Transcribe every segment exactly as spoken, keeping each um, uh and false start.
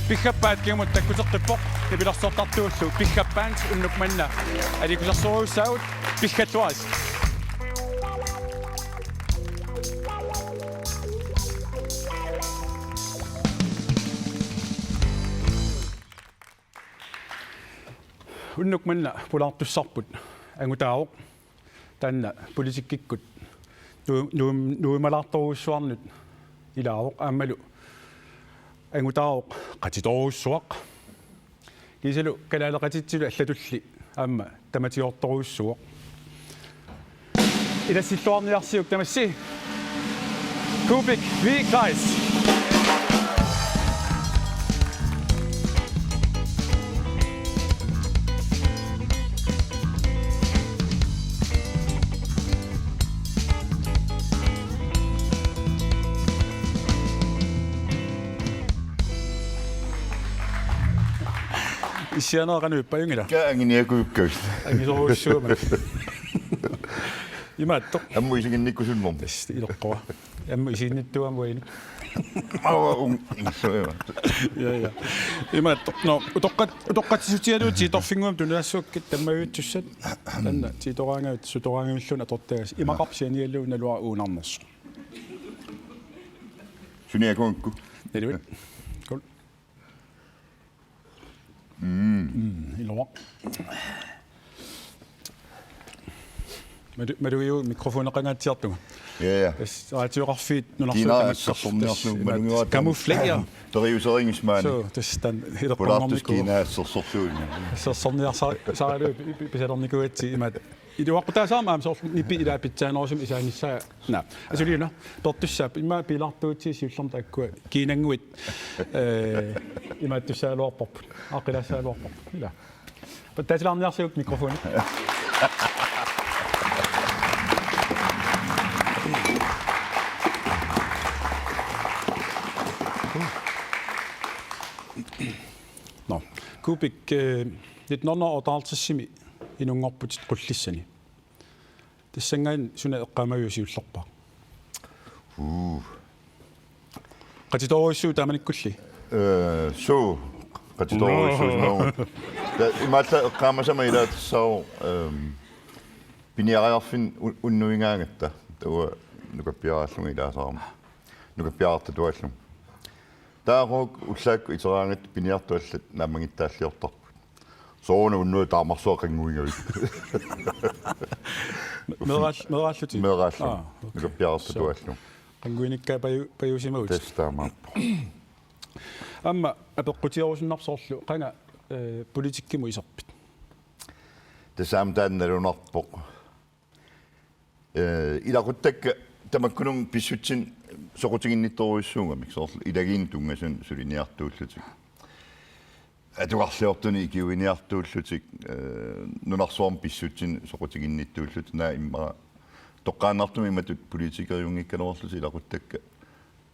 Piggappaat kingumut takkuteqqippoq, nipilersortartullu Piggappaat unnuk manna aliikkusersorujussuuagut, piggalluaritsi. Unnuk manna pulaartussarput angutaavoq. Taanna politikkikkut nuu-, nuu-, nuumalaartorujussuarnut ilaavoq aammalu angutaavoq qatitorujussuaq. Kiisalu kalaaleqatitsilu allatulli aamma tamatigoortorujussuuvoq. Ilassilluarniarsiuk tamassi. Kubik V Guys. Issianeeqqanut ippajunngilara. Ka anginiakujukkagut. Angisorujussuummata. Imaattoq. Ammut isiginnikkusunnermi. Tassa iloqqua. Ammut isiginnittuugama uagut. Ava un. Ja, ja. Imaattoq. Nå, utoqqat-, utoqqatsissutigalugu Tiitorfinnguamik tunuassuakkit tammavittussat. Taanna Tiitoraangavit, Sutoraangavilluni atortagassi. Imaqarpoq sianigalugu naluara uunarnersoq. Suniakungakku. Naluit. Cool. Mm. Mm, iluaq. Malu-, malugiuk mikrofoneqangaatsiartunga. Ja, ja. Tassa radioqarfiit nunarsuaq. Kiinaa tamakkerlugu assersorniarlugu tassa malugiuaat. Camouflage. Periuserigismaani. Suu, tassa taanna hilerpanngornikuuvoq. Pulaartussat kiinaa assersorlugu. Assersorniarsa-, saaralu pi-, pi-, pisalernikuugatsigit imaat. Iluaqutaasarami aamma soorlu nipi ilaa pitsaanerusumik isaanissaa. Naa. Asuliuna. Pertussaap immaqa piilaartuutsi siullermik taakkua kiinannguit, eh, imaattussagaluarparput. Aaqqilaassagaluarparput. Ilaa. Pattaatilaarniarsiuk mikrofoni. Nå. Kubik, eh, nitten hundrede og otteoghalvtredsimi inunngorputit Qullissani. Tassanngaanniit suna eqqaamaviuk siullerpaaq? Uu. Qatitorujussuit taamanikkulli? Eh, suu, qatitorujussuit. Nå. Suu. Ta-, imaallaat eqqaamasama ilaa tassaavoq, ehm, piniariarfinni u-, unnuigaangatta. Taava nukappiaraallunga ilaasarama. Nukappiarartatuaallunga. Taava ullaakkut iteraangatta piniartut allat naammagittaalliortarput. Sooruna unnuaq taamarsuaq qannguvigavit. Meeraal-, meeraallutit? Meeraalluta. Aa, okay. Nukappiarartatuaallunga. Qannguinikkaat paju-, pajusimavutit. Tassa taamaappoq. Aamma apeqqutigerusunnarpoq soorlu, qanga, eh, politikkimut iserpit? Tassa aamma taanna nalunarpoq. Eh, ilaquttakka tamakkununnga pissutsit soqutiginnittorujussuugamik soorlu ilagiinnut tunngasunut suliniartuullutik. Atugarliortunik ikiuiniartuullutik, eh, nunarsuarmi pissutsit soqutiginnittuullutik, naak immaqa toqqaannartumik imatut politikeriunngikkaluarlutik ilaquttakka.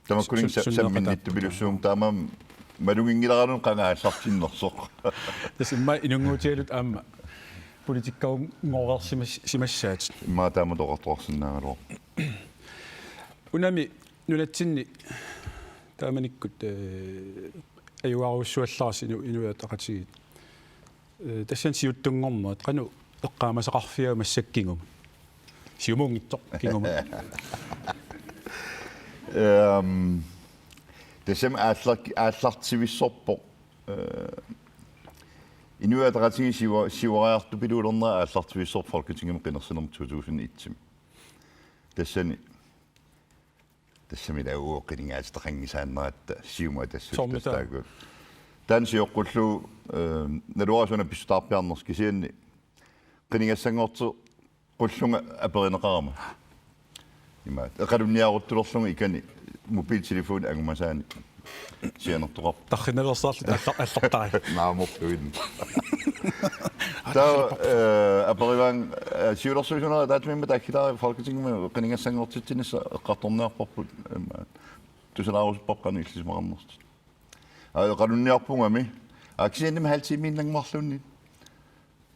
Tamakkununnga sa-, su-, sunniuteqattaarput. Samminnittupilussuummata taamaammat maluginngilaraluni qanga aallartinnersoq. Tassa immaqa inunnguutigalutit aamma politikkerunngorsimas-, simassaatit. Immaqa taamatut oqartoqarsinnaagaluarpoq. Unami nunatsinni taamanikkut, eh, ajugaarujussuallarsi inu-, Inuit Ataqatigiit. Eh, tassani siuttunngornerit, qanoq eqqaamasaqarfigaat massakkut kingumut? Siumuunngitsoq kingumut. Ehm, tassami aallar-, aallartivissorpoq, eh, Inuit Ataqatigiit siua-, siuariartupiluulernerat aallartivissorpoq Folketingimi qinersinermi to tusind et-imi. Tassani Tassami ilaa uagut qinigaatitaqanngisaannaratta Siumut atassuugut. Soormitaava? Tassaagut. Taanna sioqqullugu, eh, naluara suna pissutaarpiarnersoq kisianni qinigassanngorteqqullunga aperineqarama. Imaat. Eqalunniaruttulerlunga ikani mobiltelefoni angumasaanik sianertoqarpoq. Tarrinaveersaarluta alla-, allartai. Naamorluin. Taava, eh, aperivaannga, eh, siulersuisunera ataatsimiinneq taakkilaari Folketingimi qinigassanngortitsinissaq eqqartorniarparput, imaat, tusarnaarusupparput qanoq ilisimasaqarnersoq. Aa, eqalunniarpungami. Aa, kisiannimi halv time-iinnannguarluunniit.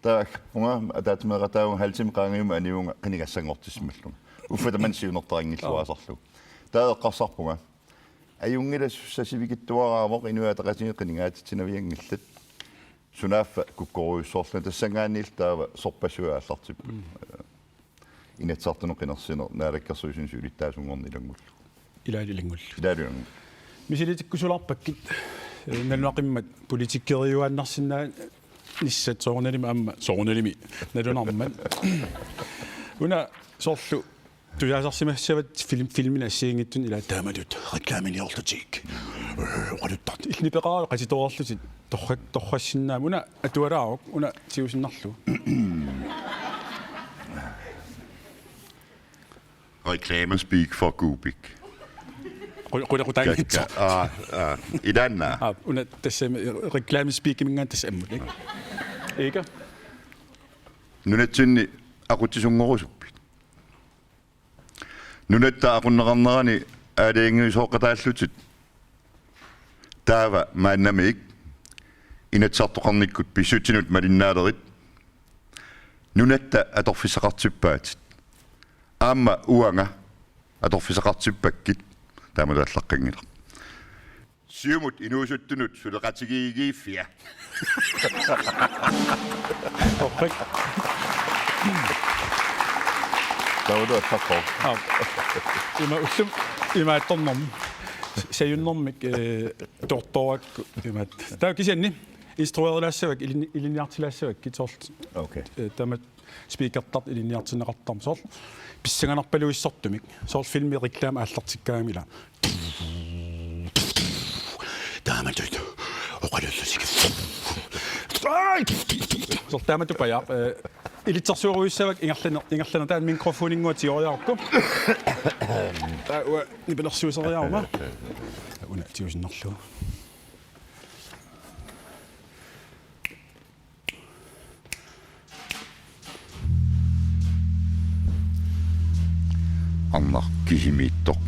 Taava aggupunga, ataatsimeeqataavunga halv time qaangiummik aniuvunga qinigassanngortissimallunga. Uffa tamanna siunertarinngilluaasarlugu. Taava eqqarsarpunga: Ajunngilaq, sussaq sivikitsuaraavoq, Inuit Ataqatigiit qinigaatitsinavianngillat. Sunaaffa kukkorujussuarluni, tassanngaanniillu taava sorpassuit aallartipput. Mm. Inatsisartunut qinersineq, naalakkersuisuni siulittaasunngorneq ilanngullugu. Ilaalu ilanngullugu. Ilaalu ilanngullugu. Misilitikkusulaarpakkit, eh, nalunaqimmat politikeriuaannarsinnaanissat soorunalimi aamma, soorunalimi nalunarmat. Una soorlu tusaasarsimassavat film, filmini assigiinngitsunik ilaa taamatut reklaminiorlutik. Oqaluttartut. Illit nipeqarlutit qatitoorlutit torrak-, torrassinnaammat. Una atualaaruk, una tigusinnarlugu. Reklamespeak for Kubik. Qu-, qule-, qutaanngitsoq. Kakka. Aa, aa. Ilaanna. Aa, una tassami reklamespeakiminngaanniit tassa ammut, ikke? Ikke? Nunatsinni aqutsisunngorusupppit? Nunatta aqunneqarnerani aalajangiusooqataallutit. Taava maannamiik Inatsisartoqarnikkut pissutsinut malinnaalerit. Nunatta atorfissaqartippaatit. Aamma uanga atorfissaqartippakkit, taama taallaqqanngilaq. Siumut inuusuttunut suleqatigiiffiga. Torrak. Taava taakku. Aa. Ima ullumi imaattornermi. Sajunnermik, eh, tortorakku imaat. Taava kisianni instruerilaassavakka, ilin-, ilinniartilaassavakkit soorlu. Okay. Eh, taama speakertartut ilinniartinneqartarmata soorlu pissanganarpaluissortumik. Soorlu filmi reklame aallartikkaangami ilaa. Taamatut oqalullutik. Soorlu taamatut pajaaq, eh, ilitsersuerujussuakka ingerlaner-, ingerlanersoq, taanna mikrofoninnguaq tigoriarukku. Taava uanga nipilersuiseriaruma. Una tigusinnarlugu. Arnaq kisimiittoq.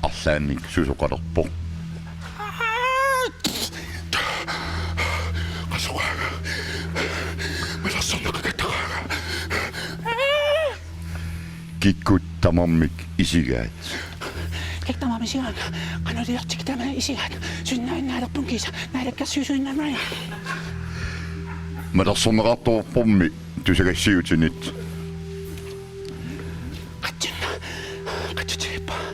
Arlaannik susoqalerpoq. Qasoqaanga. Malersorneqaqattaqaanga. Kikkut tamarmik isigaat. Kikkut tamarmik isigaat. Qanoq iliortikka tamarmik isigaat. Sunnaannaalerpun kiisa. Naalakkersuisuinnarmata. Malersorneqartorpormi tusagassiutinit. Qatsinna. Qatsutigippara.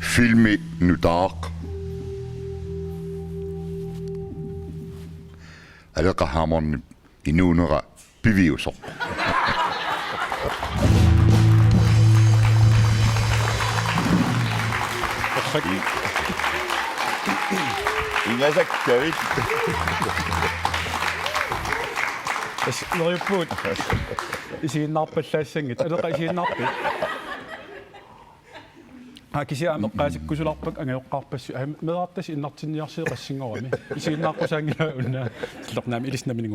Filmi nutaaq. Aleqa Hammondip inuunera piviusoq. Ingasakkavit. Tassa neriuppugut isiginnaarpallaassanngitsoq. Aleqa, isiginnaarpit? Aa, kisianni aamma eqqaasikkusularpakka angajoqqaarpassuit. Aa, meerartassat innartinniarsivoq qassinngorami. Isiginnaaqqusaanngilanga una. Illoqnaami ilissi nammineq.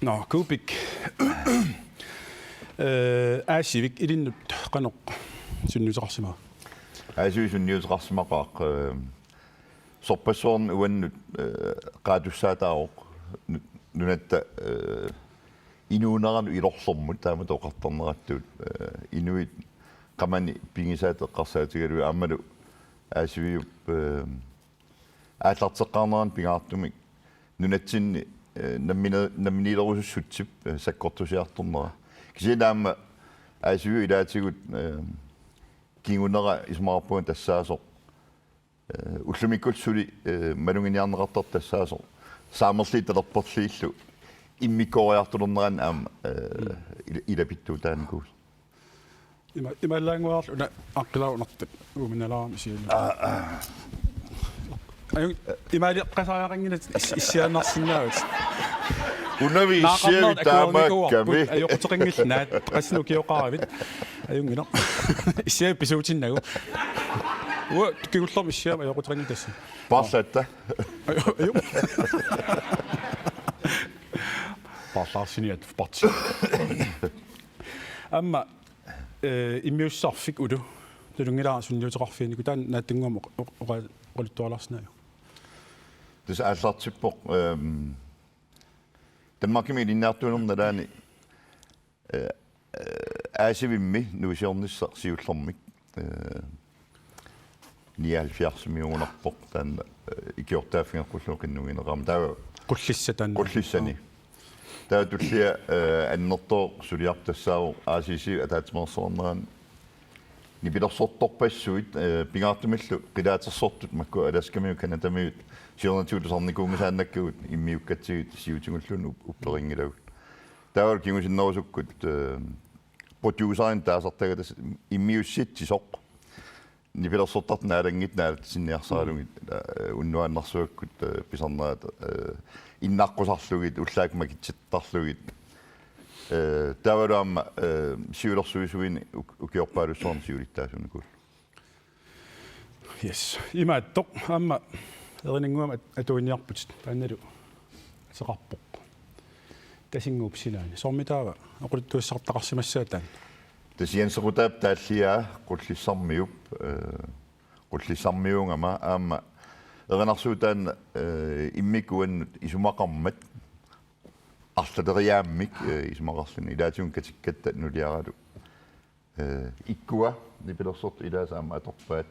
Nå, Kubik. Eh, Aasivik ilinnut qanoq sunniuteqarsimava? Aasivik sunniuteqarsimaqaaq, eh, sorpassuarnik uannut, eh, qaatussaataavoq nu-, nunatta, eh, inuuneranut ilorlermut taamatut oqartarnerattut, eh, inuit qamani pigisaat eqqarsaatigalugit aammalu Aasiviup, eh, aallarteqqaarnerani pingaartumik nunatsinni, eh, nammine-, namminiilerusussutsip, eh, sakkortusiartornera. Kisianni aamma Aasiviup ilaatigut, eh, kingunera isumaqarpunga tassaasoq, eh, ullumikkullu suli, eh, maluginiarneqartartoq tassaasoq. Saamerliit talerperliillu immikkooriartulernerani aamma, eh, ila-, ilapittuutaanikuusoq. Ima-, imaallaannguarlu una aqqilaarunartut uuminnalaarami isigalugu. Aa, aa. Ajunngilaq, imaaliaqqasariaqanngilatit is-, issiaannarsinnaavat. Unavi issiavit. Naaqarnerit akuernikuuarput, taamaakkami. Ajoquteqanngillat, naak, qassinik ukioqaravit. Ajunngilaq. Issiavit pisuutinnagu. Uanga kingullermik issiavimmi ajoquteqanngilasi. Paarlaatta. Aju-, aju-. Paarlaarsiniat parti. Aamma, eh, immiussisarfik Ulu. Nalunngilara sunniuteqarfiginikuuvoq, taanna naatsumik oq-, oq-, oqa-, oqaluttualaarsinnaaviuk? Tassa aallartippoq, ehm, Danmarkimi ilinniartuunerma nalaani, eh, eh, Aasivimmi nuisiornissaq siullermik, eh, nioghalvfjerdsimiugunarpoq taanna, eh, ikiortaaffigeqqullugu qinnuigineqarmat. Taava Qullissat taanna. Qullissani. Taava tullia, eh, annertooq suliartoq tassaavoq A C C ataatsimeersuarnerani nipilersortorpassuit, eh, pingaartumillu qilaatersortut makku Alaskamiut Canadamiut siornatigut tusarnikuunngisaannakkagut immiukkatsigit siutigulluunniit up-, upperinngilagut. Taavalu kingusinnerusukkut, eh, producerimik taasartagaat tassa immiussitsisoq. Nipilersortartut naalanngitsut naalatsinniarsaralugit, eh, unnuaannarsuakkut, eh, pisarnerata, eh, innaqqusarlugit, ullaakkut makitsittarlugit. Eh, taavalu aamma, eh, siulersuisuini uk-, ukiorpaalussuarni siulittaasuunikuullugu. Yes. Imaattoq aamma erinannguamik at-, atuiniarputit. Taannalu ateqarpoq Tasinnguup sinaani. Soormitaava oqaluttuassartaqarsimassaat taanna? Tasiansequtaap taalliaa Qullissarmiup, eh, Qullissarmiuugama aamma erinarsuutaa, eh, immikkut uannut isumaqarmat arlaleriaammik, eh, isumaqarluni ilaatigut katikkatta nuliaralu. Eh, ikkua nipilersortut ilaasa aamma atorpaat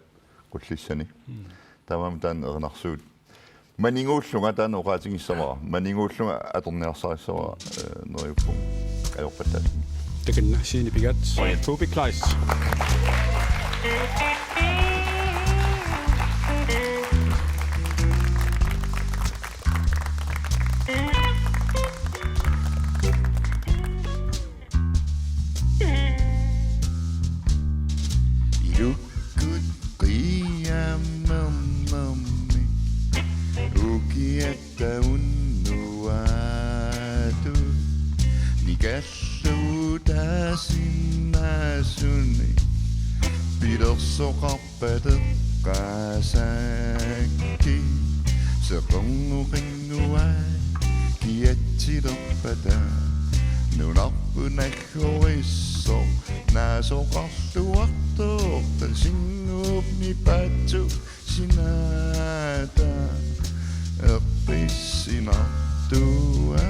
Qullissani. Mm. Taamaammat taanna erinarsuut. Maniguullunga taanna oqaatigissavara. Maniguullunga atorniarsarissavara, eh, neriuppunga ajorpallaassaanga. Takanna scenepigaat. Kuupik Kleist. Ilukkut qiiammernermi ukiatta unnuaatut nikalluutaasinnaasunik pilersoqarpat eqqaasakkit, seqernuqinnguaat kiatsilerpata nunarput naggorissoq naasoqarluartoq Tasinnguup nipaatsuk sinaata eqqissinartua.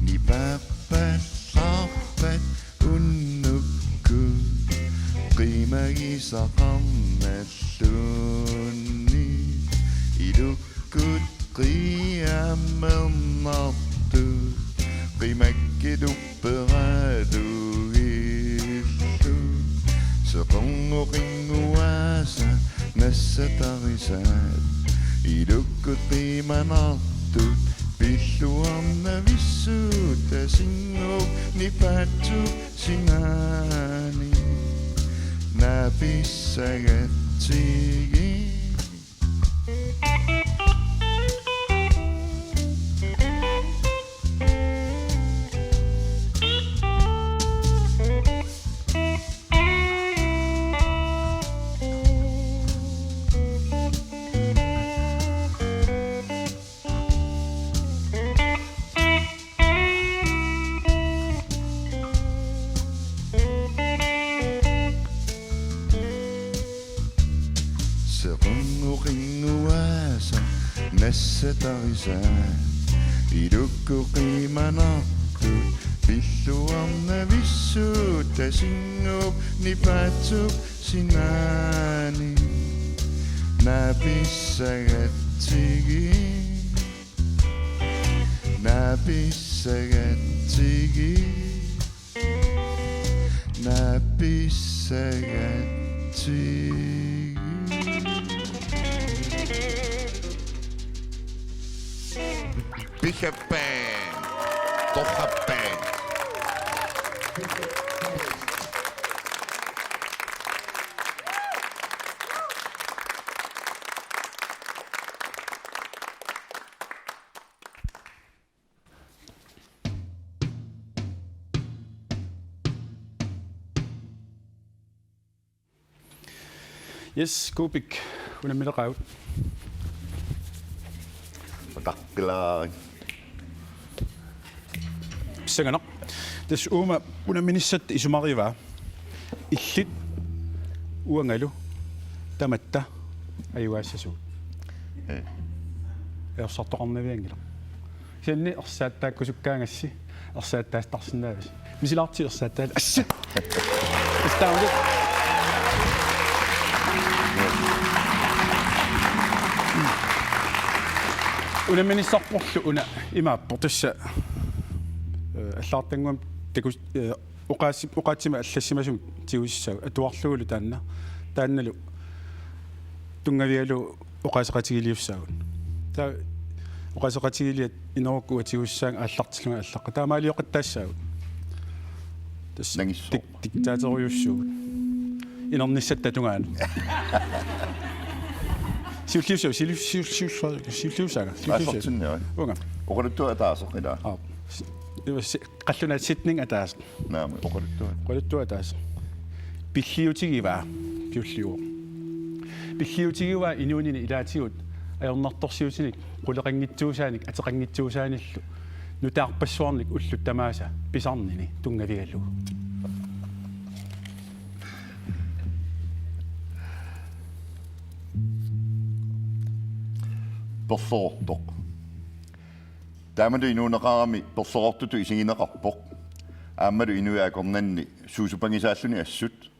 Nipaapallarpat unnukkut qimagisaqarnalluunniit, ilukkut qiiammernertut qimakkilupperalugillu, seqernuqinnguaasa nassatarisaat, ilukkut qimanartut pilluarnavissut Tasinnguup nipaatsuk sinaani naapissagatsigit. Seqernuqinnguaasa nassatarisaat, ilukkut qimanartut pilluarnavissut Tasinnguup nipaatsuk sinaani naapissagatsigit. Naapissagatsigit. Naapissagatsigit. Bishop Band. Torrak Band. Yes, Kuupik, unammileqaagut. Takkilaarik. Pissanganaq. Tassa uuma unamminissatta isumarivaat illit uangalu tamatta ajugaassasugut. Ee. Ersartoqarnavianngilaq. Kisianni ersaattaakkusukkaangassi ersaattaasarsinnaavasi. Misilaartigu ersaattaat. Assit. Astaavut. Unamminissarporlu una imaappoq tassa, eh, allagartannguamik takus-, eh, oqaasi-, oqaatsimik allassimasumik tigusissaagut atuarlugulu taanna. Taannalu tunngavigalugu oqaaseqatigiiliussaagut. Taava oqaaseqatigiiliat inerukkut uatigussaanngillat aallartillunga allaqqat. Taamaalioqattaassaagut. Tassa nangissuaq. Dik-, diktatorujussaagut. Inernissatta tungaanut. Siulliussaagut, siulliu-, siulliu-, siulliu-, siulliussaanga. Siulliussaanga. Aallartinniaruk. Uunga. Oqaluttuaq ataaseq ilaa. Aa. Si-, si-, qallunaat sætning ataaseq. Naamik, oqaluttuaq. Oqaluttuaq ataaseq. Pilliutigivaa, piulliuvoq. Pilliutigivaa inuunini ilaatigut ajornartorsiutinik quleqanngitsuusaanik ateqanngitsuusaanillu nutaarpassuarnik ullut tamaasa pisarnini tunngavigalugu. Perlerortoq. Taamatut inuuneqarami perlerortutut isigineqarpoq. Aammalu inuit akornanni suusupangisaalluni assut.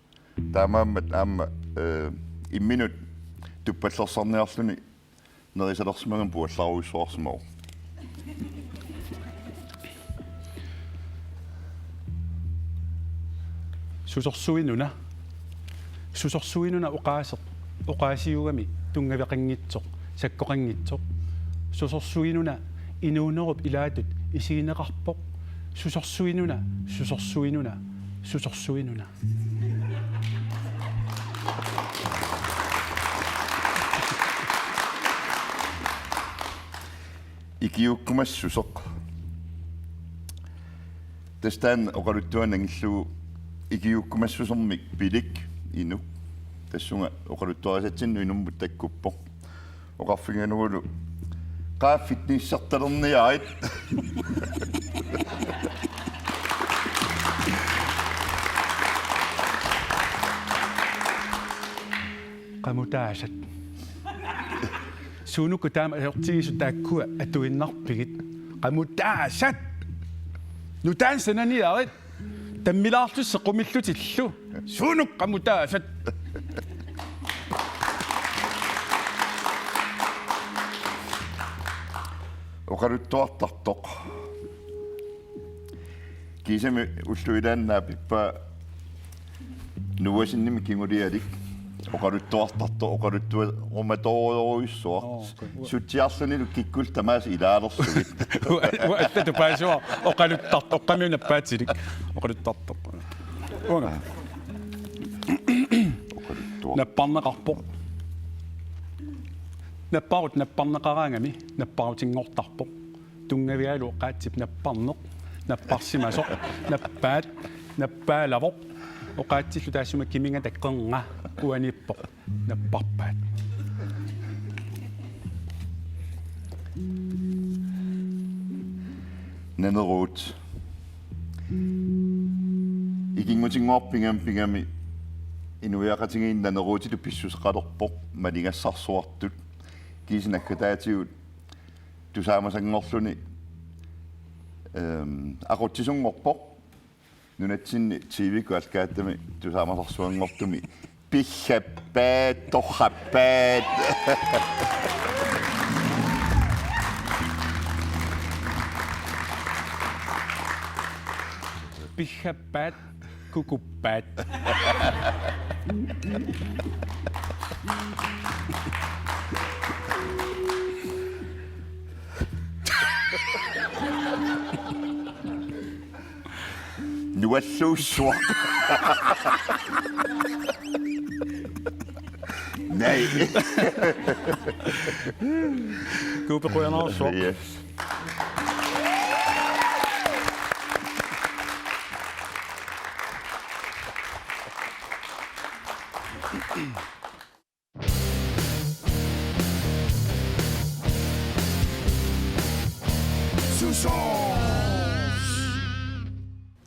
Taamaammat aamma, eh, imminut tuppallersarniarluni nerisalersimagami puallarujussuarsimavoq. Susorsuinuna. Susorsuinuna oqaaseq. Oqaasiugami tunngaveqanngitsoq, sakkoqanngitsoq. Susorsuinuna inuunerup ilaatut isigineqarpoq. Susorsuinuna, susorsuinuna, susorsuinuna. Ikiuukkumassuseq. Tassa taanna oqaluttuaq nangillugu ikiuukkumassusermik pilik inuk. Tassunga oqaluttuarisatsinnut inummut takkuppoq. Oqarfigalugulu: Qaa fitnessartalerniarit. Qamutaasat. Suunuku taama ajortigisut taakkua atuinnarpigit? Qamutaasat. Nutaanik sananiarit. Tammilaarlusi sequmillutillu. Suunuku qamutaasat. Oqaluttuartartoq. Kiisami ullut ilaanni naapippaa nuasinnimi kingulialik. Oqaluttuartartoq, oqaluttuarumatorujussuaq. Oo, okay. Sutsiarlunilu kikkullu tamaasa ilaalersugit. Ua-, ua-, allatut paasivara oqaluttartoq, oqqamiunappaatilik. Oqaluttartoq. Uanga. Oqaluttuaq. Napparneqarpoq. Napparut napparneqaraangami napparutinngortarpoq. Tunngavigalugu oqaatsip napparneq, napparsimasoq, nappaat, nappaalavoq. Oqaatsillu taassuma kimingata qernga uaniippoq, napparpaat. Naneruut. Ikinngutinnguarput pigami, pigami inuiaqatigiinni naneruutilik pissuseqalerpoq maligassarsuartut. Kiisa naggataatigut tusaamasanngorluni, ehm, aqutsisunngorpoq. Nunatsinni T V-kkut alkaatami tusaamasarsuanngortumi: Pissappaat, torrappaat. Pissappaat. Kukuppaat. Nualluussuaq. Nej. Kuupi qujanarsuaq. Yes.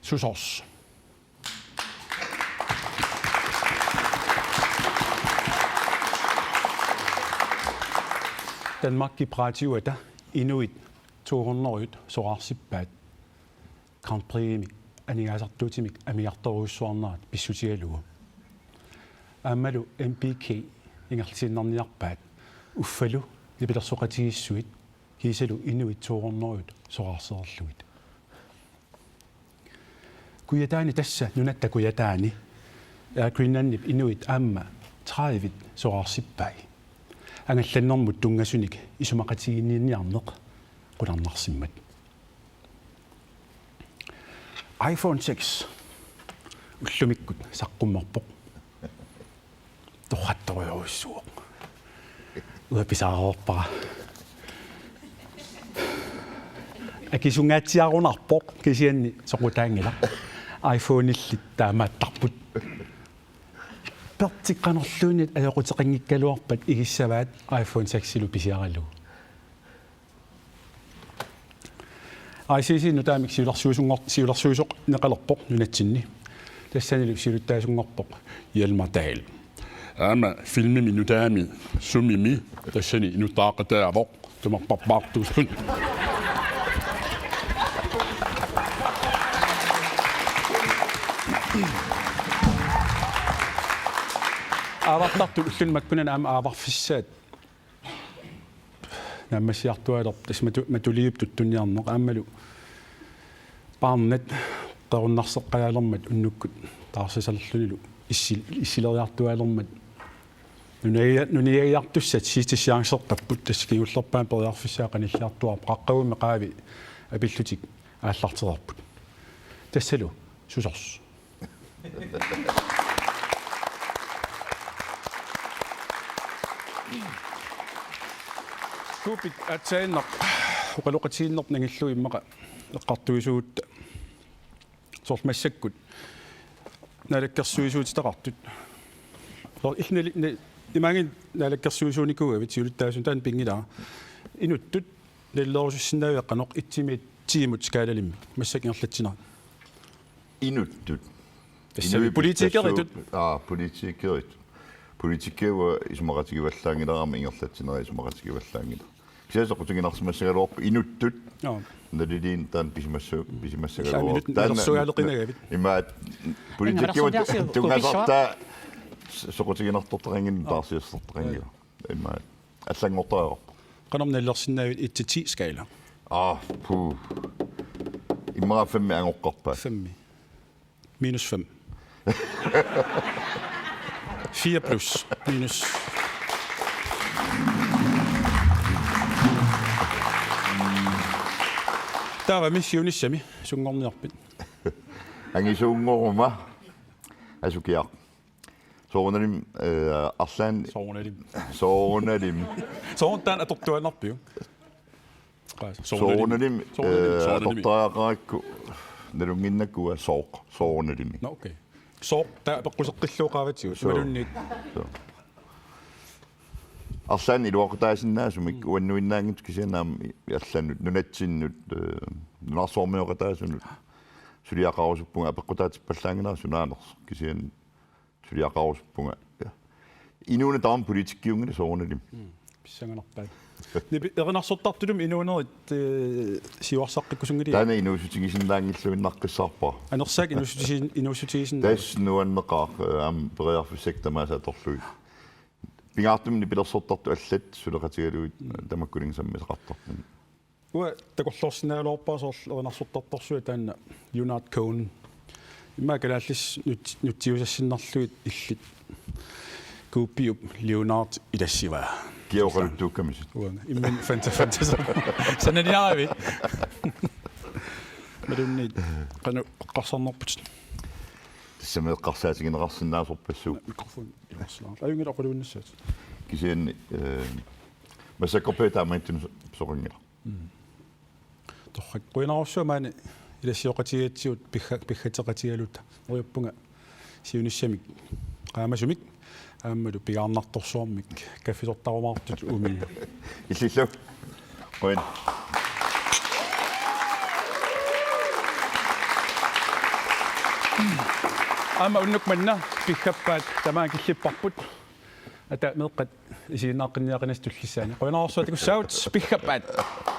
Susors. Danmarkip Radioata inuit to hundrede soraarsippaa Grand Priximik aningaasartuutimik amigartorujussuarnerat pissutigalugu. Aammalu M B G ingerlatiinnarniarpaat uffalu nipilersoqatigiissuit kiisalu inuit to hundrede soraarsereerlugit. Kujataani tassa nunatta Kujataani Air Greenlandip inuit aamma tredive soraarsippaa. Angallannermut tunngasunik isumaqatigiinniarneq qularnarsimmat. iPhone seks ullumikkut saqqummerpoq. Torrattorujussuuvoq. Uanga pisaareerpara. Akisunngatsiarunarpoq kisianni soqutaanngilaq. iPhone-illit taamaattarput. Pertik qanorluunniit ajoquteqanngikkaluarpat igissavaat iPhone seks-ilu pisiaralugu. I C C nutaamik siulersuisunngor-, siulersuisoqarneqalerpoq nunatsinni. Tassanilu siulittaasunngorpoq Hjalmar Dahl. Aamma filmimi nutaami sumimi tassani inuttaaqataavoq tumarparpaartuusun. Aavartartut ulluni makkunani aamma aavarfissaat naammassiartuaalerpoq, tassa matu-, matuliup tuttunniarneq aammalu paarnat qerunnarseqqajaalermat unnukkut taarsisalerlunilu issi-, issileriartuaalermat nunagi-, nuniagiartussat sidste chanceqarput, tassa kingullerpaamik periarfissaa qanilliartuaarpoq, qaqqagummi qaavi apillutik aallartereerput. Tassalu susors. Kuupik aatsaannaq oqaloqatigiinnerput nangillugu immaqa eqqartuisuutta soorlu massakkut naalakkersuisuutitaqartut. Soorlu illit nali-, na-, imaanngilaq naalakkersuisuunikuugavit siulittaasunik, taanna pinngilara. Inuttut nalilerusussinnaaviuk qanoq et-imiit ti-mut skaalalimmik massakkut ingerlatsinerit? Inuttut. Tassa inuit politikeritut. Aa, politikeritut. Politikerit isumaqatigivallaanngilara aamma ingerlatsinerit isumaqatigivallaanngilara. Kisianni soqutiginarsimassagaluarpoq inuttut. Joo. Naliliineq taanna pisimassa-, pisimassagaluarpoq. Inuttut taanna nalersugaleqinagavit. Imaat politikerit tunngasartaa soqutiginartortaqanngilaq, taarsiassartaqanngilaq. Imaat allanngortariaqarpoq. Qanormi nalilersinnaavit et til ti skala? Aa, puu. Immaqa femmi angoqqarpaa. Femmi. Minus fem. Fire plus minus. Taavami siunissami sunngorniarpit? Angisuunngoruma Asukiaq. Soorunalimi, eh, arlaanni. Soorunalimi. Soorunalimi. Soorunami taanna atortuaannarpiuk? Soorunalimi. Soorunalimi, soorunalimi, eh, soorunalimi. Atortariaqarakku nalunnginnakku sooq, soorunalimi. Nå, okay. Sooq taava apeqquseqqillugu qaavatigut. Sooq. Imaluunniit. Sooq. Arlaannik iluaqutaasinnaasumik, mm, uannuinnaanngitsoq kisianni aamma i-, allanut, nunatsinnut, eh, nunarsuarmioqataasunut suliaqarusuppunga, apeqqutaatippallaanngilara sunaanersoq, kisianni suliaqarusuppunga. Ja. Inuuneq tamarmi politikkiunngilaq soorunalimi. Mm, pissanganarpaat. Nipi-, erinarsortartutut inuunerit, eh, siuarsaqqikkusunngilakka. Taanna inuussutigisinnaanngilluinnaqqissaarpara. Anersaak inuussutisi-, inuussutigisinnaavit? Tassa nuanneqaaq, eh, aamma periarfissakka tamaasa atorlugit. Pingaartumik nipilersortartut allat suleqatigalugit, mm, tamakkuninnga sammisaqartarput. Uanga takorloorsinnaagaluarpara soorlu erinarsortartorsuaq taanna Leonard Cohen. Immaqa kalaallisut nut-, nutsiussassinnaarlugit illit Kuupiup Leonard ilassivaa. Kia oqaluttuukkamisut? Uanga. Imminut fanta fanta sa-, sananiaravit. Imaluunniit qanoq eqqarsarnerput? Tassami eqqarsaatigineqarsinnaasorpassuupput. Mikrofon iluarsilaarlugu. Ajunngilaq oqaluinnassaatit. Kisianni, eh, massakkorpiaq taamaattunut so-, soqanngilaq. Mm. Torrak, qujanarsuaq maani ilassioqatigigatsigut pigga-, piggateqatigaluta. Neriuppunga siunissamik qaamasumik aammalu pingaarnartorsuarmik kaffisortarumaartut umiut. Illillu. Qujan. Aamma unnuk manna piggappaat tamaat killipparput. Ata meeqqat isiginnaaqqinniaqinissat tullissaani. Qujanarsuaq takussavat, piffissap.